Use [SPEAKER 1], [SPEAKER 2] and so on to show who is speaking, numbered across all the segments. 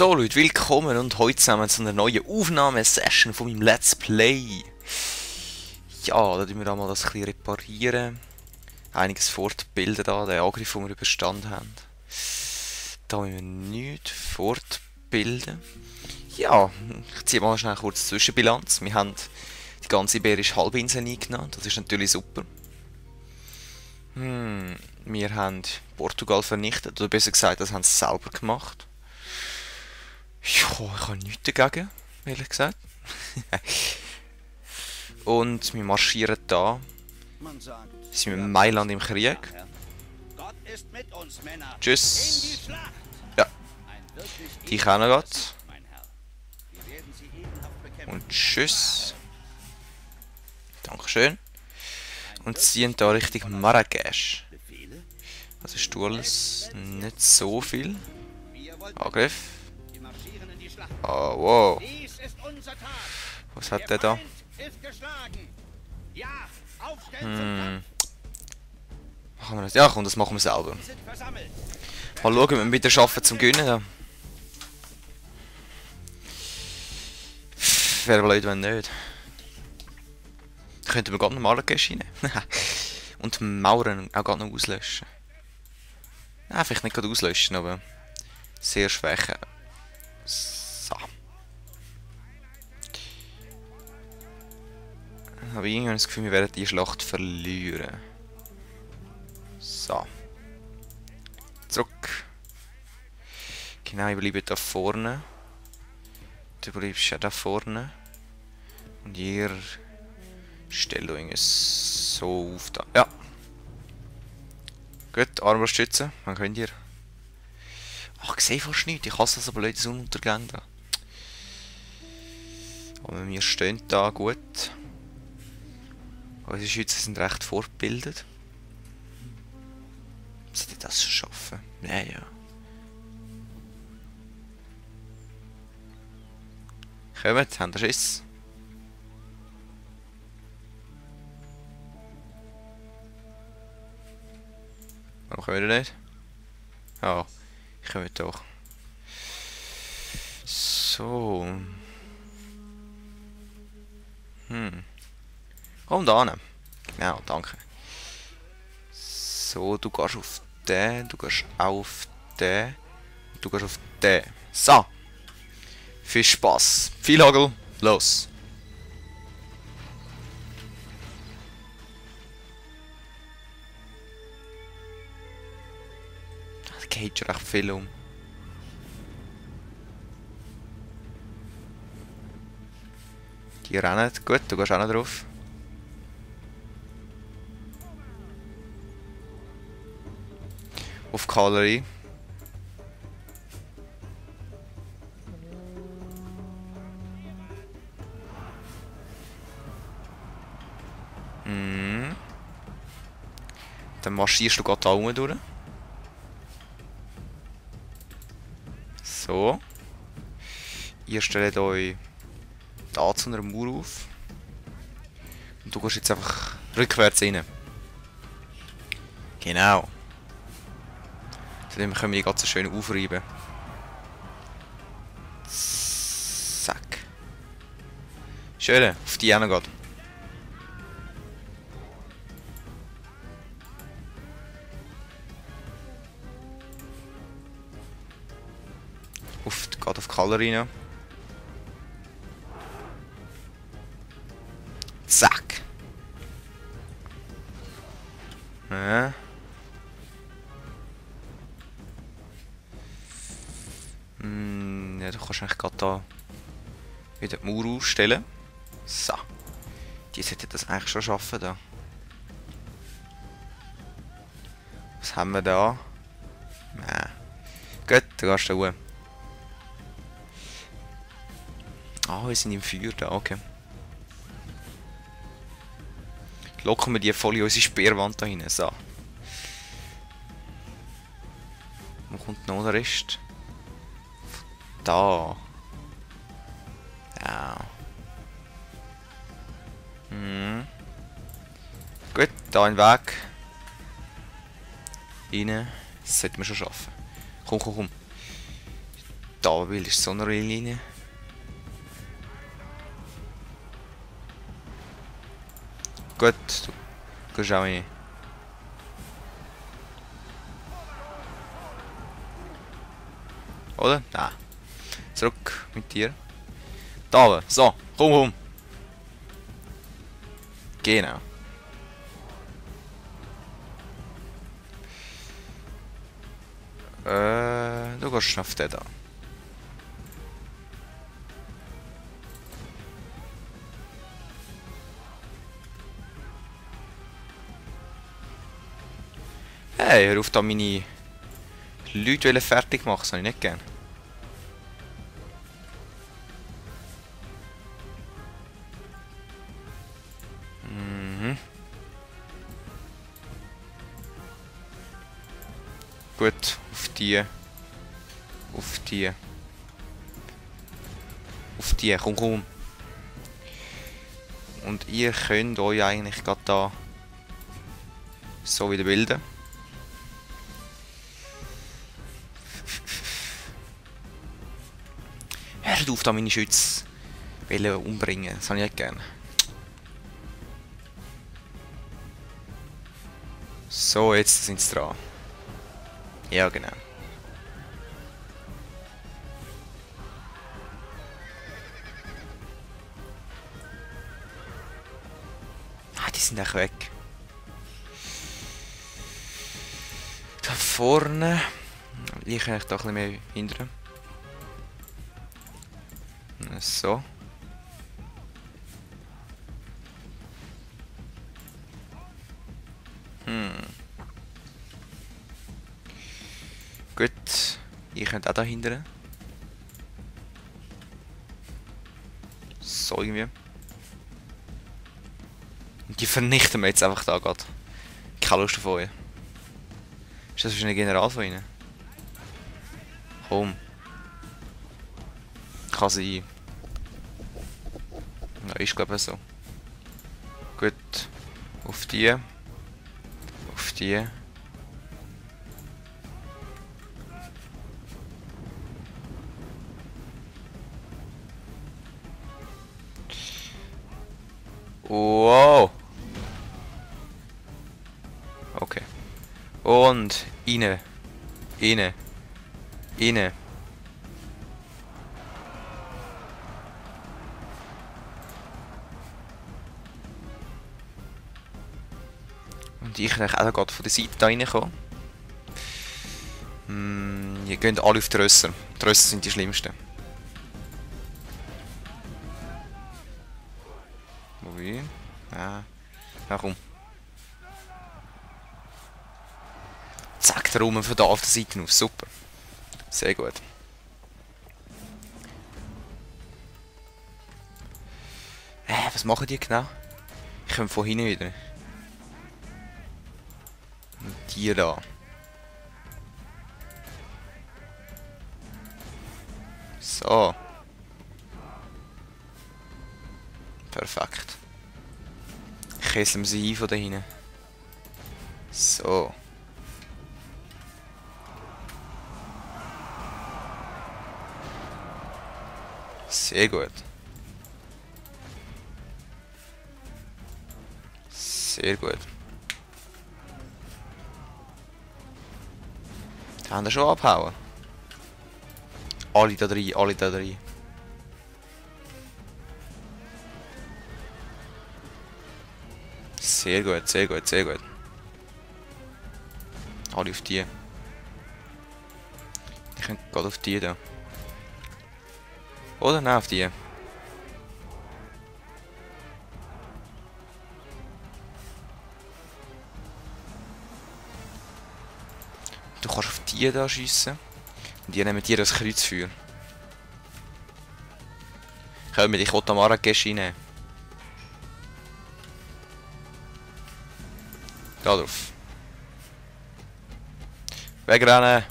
[SPEAKER 1] So Leute, willkommen und heute zusammen zu einer neuen Aufnahmesession von meinem Let's Play. Ja, da tun wir einmal das ein bisschen reparieren. Einiges fortbilden da, den Angriff, den wir überstanden haben. Da müssen wir nichts fortbilden. Ja, ich ziehe mal schnell kurz Zwischenbilanz. Wir haben die ganze Iberische Halbinsel eingenommen, das ist natürlich super. Wir haben Portugal vernichtet, oder besser gesagt, das haben sie selber gemacht. Ja, ich habe nichts dagegen, ehrlich gesagt. Und wir marschieren da. Sind wir in Mailand im Krieg. Tschüss. Ja. Die kennen gerade. Und tschüss. Dankeschön. Und ziehen da Richtung Marrakesch. Also ist alles nicht so viel. Angriff. Oh, wow. Was hat der da? Machen wir das? Ja, komm, das machen wir selber. Mal schauen, wenn wir wieder schaffen zum Gewinnen. Da. Wäre blöd, wenn nicht. Könnten wir gerade noch Marrakesch rein. Und Mauern auch gerade noch auslöschen. Nein, vielleicht nicht gerade auslöschen, aber sehr schwäche. So. Aber irgendwie habe ich das Gefühl, wir werden die Schlacht verlieren. So. Zurück. Genau, ich bleibe da vorne. Du bleibst ja da vorne. Und ihr Stellung ist so auf da. Ja. Gut, Armbrustschützen. Wann könnt ihr? Ach, ich sehe fast nichts. Ich hasse so blöde Sonnenuntergänge da. Aber wir stehen da gut. Unsere Schützen sind recht fortgebildet. Sollte ich das schon schaffen? Nein, ja. Kommt, habt ihr Schiss? Warum können wir nicht? Ja, ich komme doch. So. Komm da hin. Genau, danke. So, du gehst auf den, du gehst auf den, du gehst auf den. So. Viel Spaß. Viel Hagel. Los. Das geht schon recht viel um. Die rennen. Gut, du gehst auch noch drauf. Auf Kavallerie. Dann marschierst du gerade da oben durch. So. Ihr stellt euch da zu einer Mauer auf. Und du gehst jetzt einfach rückwärts rein. Genau. Dann können wir die ganz schön aufreiben. Zack. Schön, auf die hin geht. Geht auf Kavallerie rein. Zack. Ja. Ja, du kannst eigentlich gerade da wieder die Mauer aufstellen. So. Die sollte das eigentlich schon schaffen da. Was haben wir da? Ja. Gut, dann gehst du da. Ah, wir sind im Feuer da, okay. Locken wir die voll in unsere Speerwand da rein. So. Wo kommt noch der Rest? Da. Ja. Gut, da ein Weg. Rein. Das sollten wir schon schaffen. Komm, komm, komm. Da da will, ist so eine Linie. Gut, du gehst auch rein. Oder? Nein. Zurück mit dir. Da, so, komm. Genau. Du gehst auf den da. Hey, hör auf da meine Leute fertig machen, das habe ich nicht gern. Mhm. Gut, auf die. Auf die. Auf die, komm. Und ihr könnt euch eigentlich gerade da so wieder bilden. Hört auf, da meine Schütze umbringen. Das habe ich nicht gerne. So, jetzt sind sie dran. Ja, genau. Ah, die sind echt weg. Da vorne. Ich kann da ein bisschen mehr hindern. So. Gut. Ich könnte auch da hindern. So irgendwie. Und die vernichten wir jetzt einfach da gerade. Keine Lust auf euch. Ist das ein General von ihnen? Komm. Kann sein. Ja, ist glaube ich so. Gut. Auf die. Auf die. Wow. Okay. Und rein. Rein. Rein. Und ich kann auch gerade von der Seite da reinkommen. Ihr geht alle auf die Rösser. Die Rösser sind die schlimmsten. Wohin? Ja. Na komm. Zack, der Raum von da auf der Seite auf. Super. Sehr gut. Was machen die genau? Ich komme von hinten wieder. Und die da. So. Perfekt. Kesseln wir sie ein von da hinten. So. Sehr gut. Sehr gut. Die haben wir schon abhauen. Alle da drin, alle da drin. Sehr gut, sehr gut, sehr gut. Alle auf die. Ich könnte gerade auf die da. Oder? Nein, auf die. Du kannst auf die da schiessen. Und die nehmen dir das Kreuzfeuer. Komm, ich will Tamara reinnehmen. Da drauf. Wegrennen!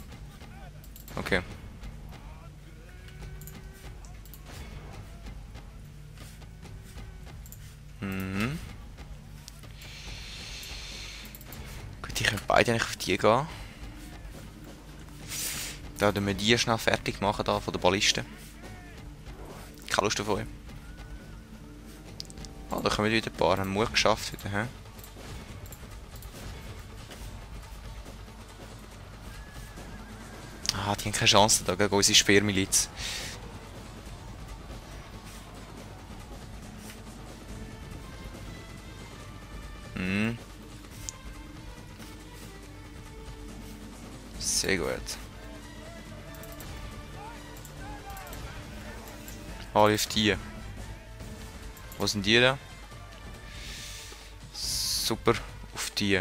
[SPEAKER 1] Okay. Mhm. Gut, ich kann beide eigentlich auf die gehen. Da werden wir die schnell fertig machen da von der Balliste. Keine Lust davon. Ah, da kommen wieder ein paar. Haben Mut geschafft wieder, hä? Ah, die haben keine Chance da gegen unsere Speermiliz. Hm. Sehr gut. Alle auf die. Wo sind die da? Super, auf die.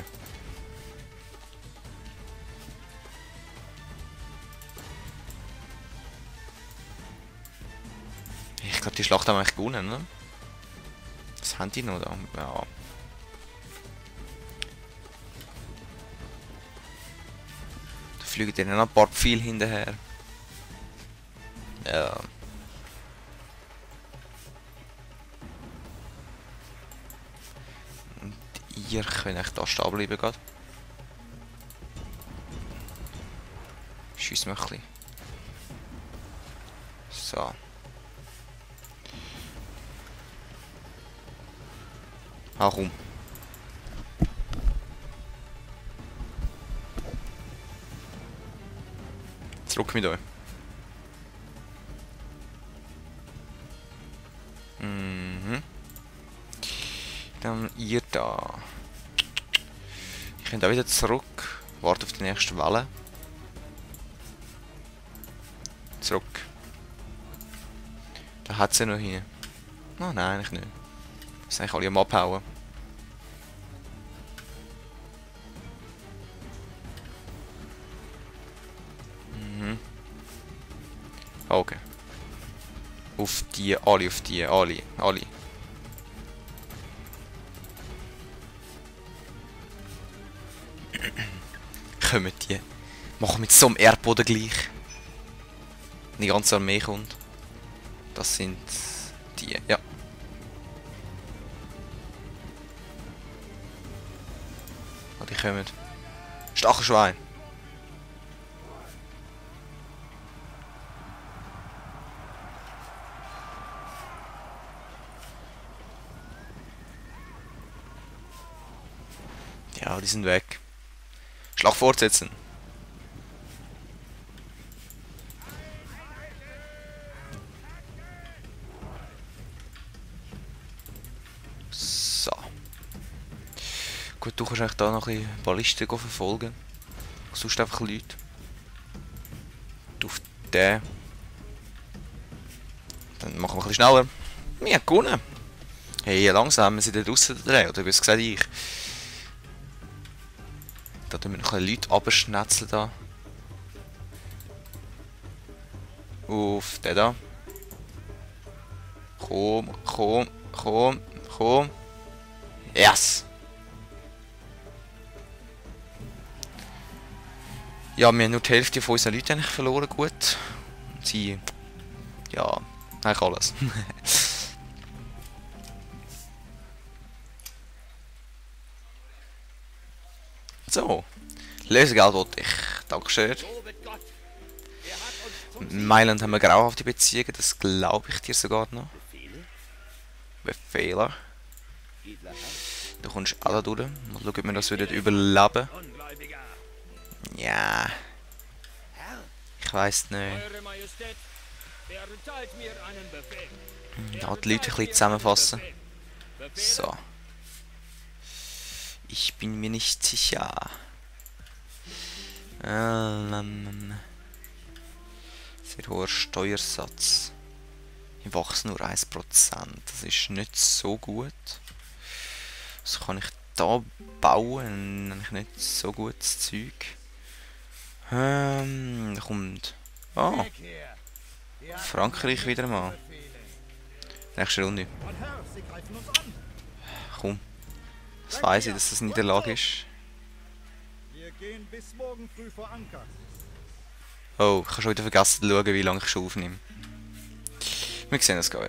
[SPEAKER 1] Ich glaube, die Schlacht haben wir eigentlich gewonnen, ne? Was haben die noch da? Ja. Da fliegen denen noch ein paar Pfeile hinterher. Ja. Und ihr könnt echt da stehen bleiben gerade. Schiessen wir ein bisschen. So. Ah, komm. Zurück mit euch. Mhm. Dann ihr da. Ich könnt auch wieder zurück. Warte auf die nächste Welle. Zurück. Da hat sie noch hin. Oh nein, eigentlich nicht. Das sind eigentlich alle am Abhauen. Mhm. Okay. Auf die, alle. Kommen die. Machen mit so einem Erdboden gleich. Die ganze Armee kommt. Das sind die, ja. Oh, die kommen. Stachelschwein. Ja, die sind weg. Schlag fortsetzen. So. Gut, du kannst eigentlich da noch ein bisschen Ballisten verfolgen. Sonst einfach Leute. Auf den. Dann machen wir ein bisschen schneller. Wir haben gewonnen. Hey, langsam haben wir sie da draussen drehen, oder wie es gesagt ich. Da tun wir noch ein bisschen Leute abschnetzeln da. Auf den da. Komm. Yes! Ja, wir haben nur die Hälfte von unseren Leuten eigentlich verloren, gut. Sie... Ja, eigentlich alles. So. Lösegeld wollte ich. Dankeschön. Mailand haben wir grauenhafte Beziehungen, das glaube ich dir sogar noch. Befehler. Du kommst alle durch. Mal schauen, ob wir das wieder überleben. Ja. Ich weiß nicht. Da die Leute ein bisschen zusammenfassen. So. Ich bin mir nicht sicher. Sehr hoher Steuersatz. Ich wachse nur 1%. Das ist nicht so gut. Was kann ich da bauen? Eigentlich nicht so gutes Zeug. Da kommt... Ah! Frankreich wieder mal. Nächste Runde. Komm. Das weiss ich, dass das Niederlage ist. Oh, ich habe schon wieder vergessen zu schauen, wie lange ich schon aufnehme. Wir sehen das gleich.